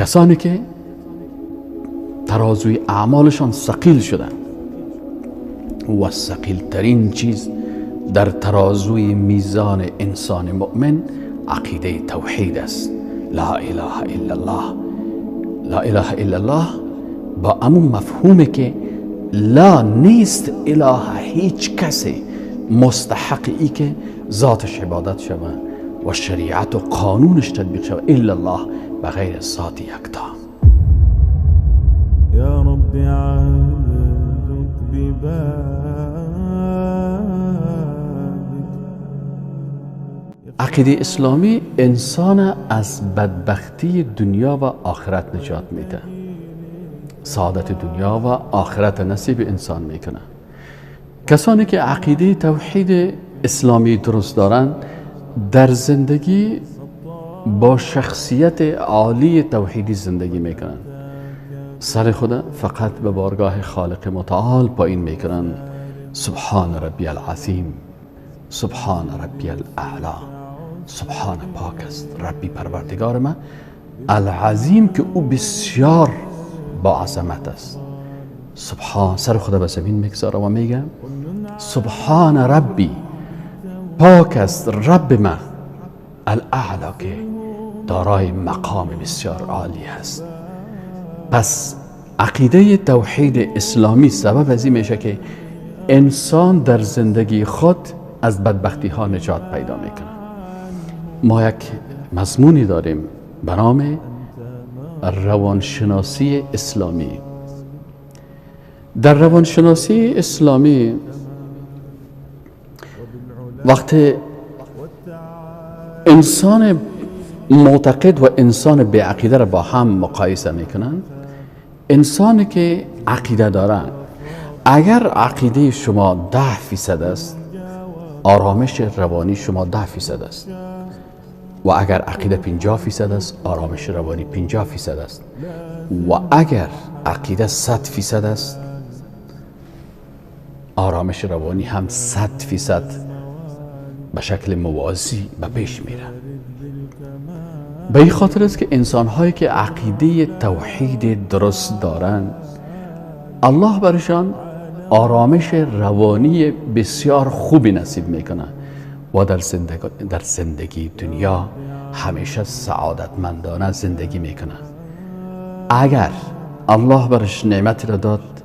کسانی که ترازوی اعمالشان ثقیل شدن و ثقیل ترین چیز در ترازوی میزان انسان مؤمن عقیده توحید است. لا اله الا الله. لا اله الا الله با امون مفهومه که لا نیست اله هیچ کسی مستحق ای که ذاتش عبادت شود و شریعت و قانونش تطبیق شود الا الله، بغیر ذات یکتا. یا رب عبدك ببابك. عقیده اسلامی انسان از بدبختی دنیا و آخرت نجات میده، سعادت دنیا و آخرت نصیب انسان میکنه. کسانی که عقیده توحید اسلامی درست دارند در زندگی با شخصیت عالی توحیدی زندگی میکنند. سر خود فقط به بارگاه خالق متعال پایین میکنند. سبحان ربی العظیم، سبحان ربی الاعلی، سبحان پاک است ربی پروردگار من، العظیم که او بسیار با عظمت است. سبحان، سر خود به زمین میگذاره و میگه سبحان ربی، پاک است رب من، الاعلی که دارای مقام بسیار عالی است. پس عقیده توحید اسلامی سبب از این میشه که انسان در زندگی خود از بدبختی ها نجات پیدا میکنه. ما یک مضمونی داریم به نام روانشناسی اسلامی. در روانشناسی اسلامی وقتی انسان معتقد و انسان بی عقیده را با هم مقایسه میکنن، انسانی که عقیده دارن، اگر عقیده شما 10% است، آرامش روانی شما 10% است، و اگر عقیده 50% است، آرامش روانی 50% است، و اگر عقیده 100% است، آرامش روانی هم 100% به شکل موازی به پیش میره. به این خاطر است که انسان هایی که عقیده توحید درست دارند، الله برشان آرامش روانی بسیار خوبی نصیب میکنه و در زندگی دنیا همیشه سعادتمندانه زندگی میکنه. اگر الله برش نعمت را داد،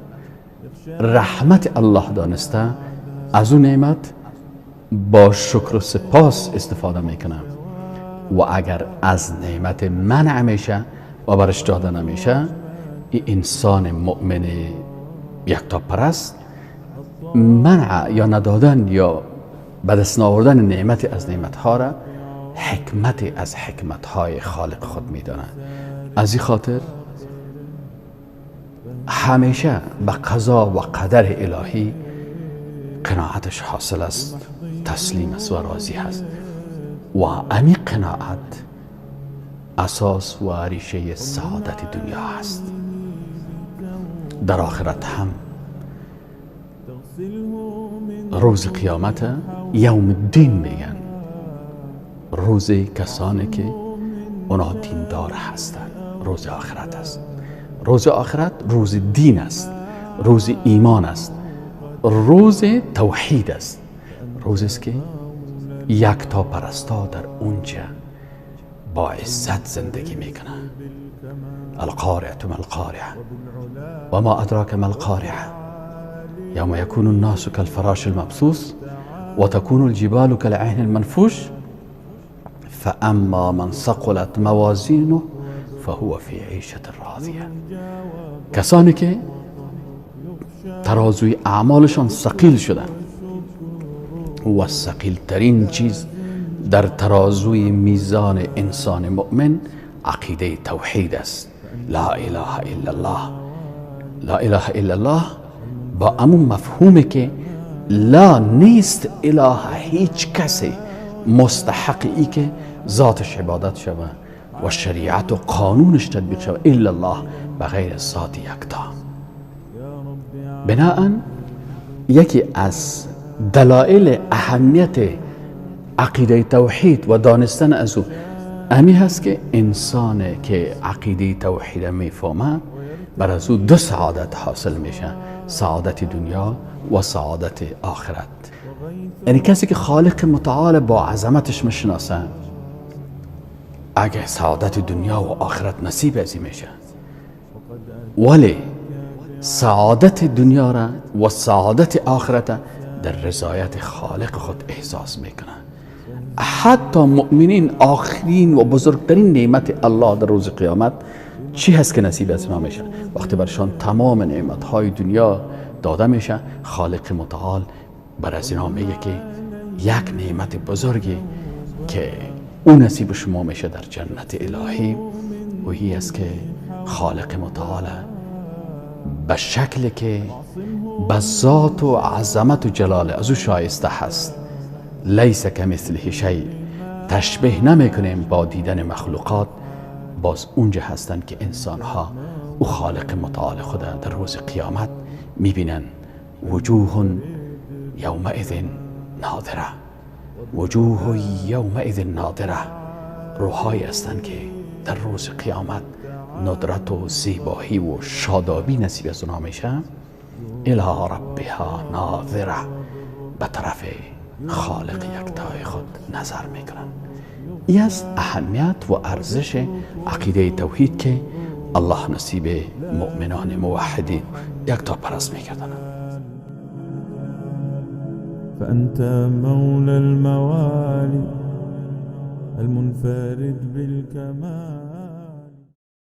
رحمت الله دانسته، از اون نعمت با شکر و سپاس استفاده میکنه، و اگر از نعمت منع میشه و برش داده نمیشه، این انسان مؤمن یکتاپرست منع یا ندادن یا به دست آوردن نعمت از نعمتها را حکمت از حکمتهای خالق خود میدانه. از این خاطر همیشه به قضا و قدر الهی قناعتش حاصل است، تسلیم است و راضی هست، و امی قناعت اساس و ریشه سعادت دنیا است. در آخرت هم روز قیامت یوم الدین میگن، روز کسانی که اونا دیندار هستند، روز آخرت است. روز آخرت روز دین است، روز ایمان است، روز توحید است، روز است که یکتا پرستا در اونجا با عزت زندگی میکنه. القارعة ما القارعة و ما ادراک ما القارعة یوم یکون الناس كالفراش المبثوث وتكون الجبال كالعهن المنفوش فاما من ثقلت موازینه فهو فی عیشة راضیه. کسانی که ترازوی اعمالشان ثقیل شدن و ثقیل ترین چیز در ترازوی میزان انسان مؤمن عقیده توحید است. لا اله الا الله. لا اله الا الله با امون مفهومه که لا نیست اله هیچ کسی مستحق ای که ذاتش عبادت شود و شریعت و قانونش تطبیق شود الا الله، بغیر ذات یکتا. بناءً یکی از دلایل اهمیت عقیده توحید و دانستن از او امی هست که انسان که عقیده توحید میفهمه، بر از او دو سعادت حاصل میشه، سعادت دنیا و سعادت آخرت. یعنی کسی که خالق متعال با عظمتش میشناسه، اگه سعادت دنیا و آخرت نصیب ازی میشه، ولی سعادت دنیا را و سعادت آخرت در رضایت خالق خود احساس میکنه. حتی مؤمنین آخرین و بزرگترین نعمت الله در روز قیامت چی هست که نصیب از اینا میشه؟ وقتی برشان تمام نعمت های دنیا داده میشه، خالق متعال بر از اینا میگه که یک نعمت بزرگی که او نصیب شما میشه در جنت الهی، و هی است که خالق متعال به شکل که به ذات و عظمت و جلال از او شایسته هست، لیس کمثله شیء، تشبیه نمیکنیم با دیدن مخلوقات، باز اونجا هستند که انسان ها او خالق متعال خود در روز قیامت میبینن. وجوه یومئذ ناظره، وجوه یومئذ ناظره، روحایی هستند که در روز قیامت ندرت و زیبایی و شادابی نصیب از اونها میشه. الی ربها ناظره، به طرف خالق یکتای خود نظر میکنن. این است اهمیت و ارزش عقیده توحید که الله نصیب مؤمنان موحدین یکتا پرست میکردن. فأنت مولى الموالي المنفرد بالكمال.